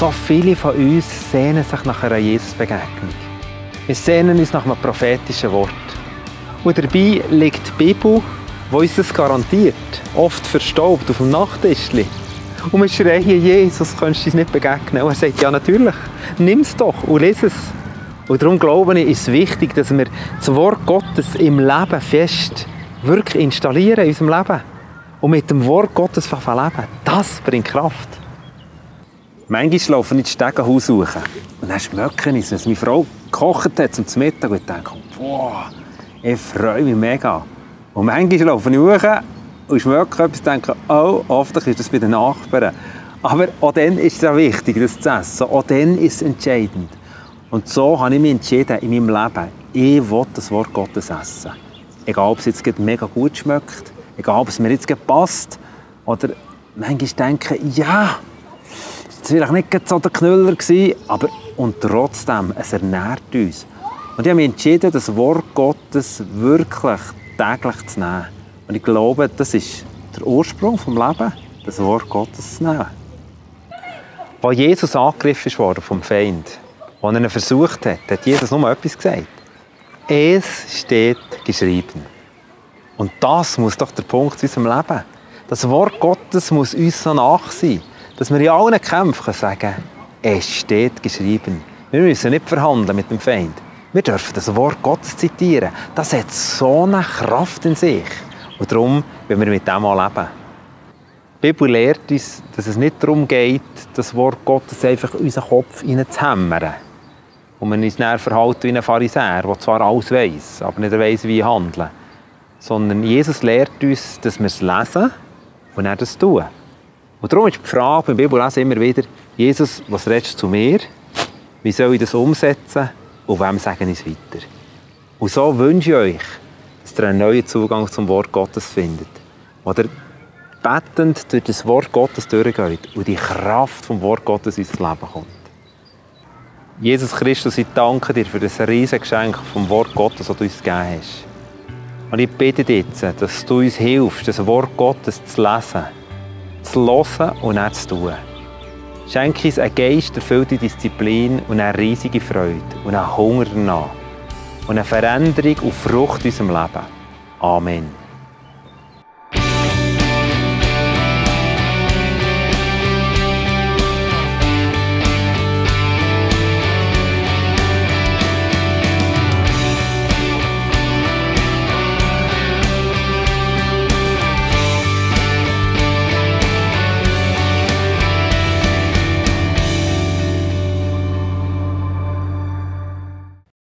so viele von uns sehnen sich nach einer Jesusbegegnung. Wir sehnen uns nach einem prophetischen Wort. Und dabei liegt die Bibel, die uns das garantiert, oft verstaubt auf dem Nachttischli. Und wir schreien, Jesus, kannst du uns nicht begegnen? Und er sagt, ja natürlich, nimm es doch und lese es. Und darum glaube ich, ist es wichtig, dass wir das Wort Gottes im Leben fest wirklich installieren in unserem Leben. Und mit dem Wort Gottes leben. Das bringt Kraft. Manchmal laufe ich das Stegenhaus suchen. Und dann schmecke ich es, wenn meine Frau gekocht hat zum Mittag. Und ich denke, boah, ich freue mich mega. Und manchmal laufe ich hoch und schmecke etwas und denke, oh, hoffentlich ist das bei den Nachbarn. Aber auch dann ist es ja wichtig, das zu essen. Auch dann ist es entscheidend. Und so habe ich mich entschieden in meinem Leben, ich will das Wort Gottes essen. Egal, ob es jetzt mega gut schmeckt, egal, ob es mir jetzt passt. Oder manchmal denke ich, ja, es war vielleicht nicht so der Knüller, aber und trotzdem, es ernährt uns. Und ich habe mich entschieden, das Wort Gottes wirklich täglich zu nehmen. Und ich glaube, das ist der Ursprung des Lebens, das Wort Gottes zu nehmen. Als Jesus angegriffen wurde vom Feind, als er ihn versucht hat Jesus nur etwas gesagt. Es steht geschrieben. Und das muss doch der Punkt in unserem Leben. Das Wort Gottes muss uns so nach sein, dass wir in allen Kämpfen sagen können, es steht geschrieben. Wir müssen nicht verhandeln mit dem Feind. Wir dürfen das Wort Gottes zitieren. Das hat so eine Kraft in sich. Und darum wollen wir mit dem auch leben. Die Bibel lehrt uns, dass es nicht darum geht, das Wort Gottes einfach in unseren Kopf hineinzuhämmern. Und man uns dann verhalten wie ein Pharisäer, der zwar alles weiss, aber nicht weiss, wie handeln. Sondern Jesus lehrt uns, dass wir es lesen und dann das tun. Und darum ist die Frage beim Bibellesen immer wieder, Jesus, was redest du zu mir? Wie soll ich das umsetzen? Und wem sage ich es weiter? Und so wünsche ich euch, dass ihr einen neuen Zugang zum Wort Gottes findet. Oder betend durch das Wort Gottes durchgeht und die Kraft vom Wort Gottes in unser Leben kommt. Jesus Christus, ich danke dir für das riesige Geschenk vom Wort Gottes, das du uns gegeben hast. Und ich bitte dich jetzt, dass du uns hilfst, das Wort Gottes zu lesen, zu hören und nicht zu tun. Schenke uns eine geisterfüllte Disziplin und eine riesige Freude und einen Hunger danach und eine Veränderung und Frucht in unserem Leben. Amen.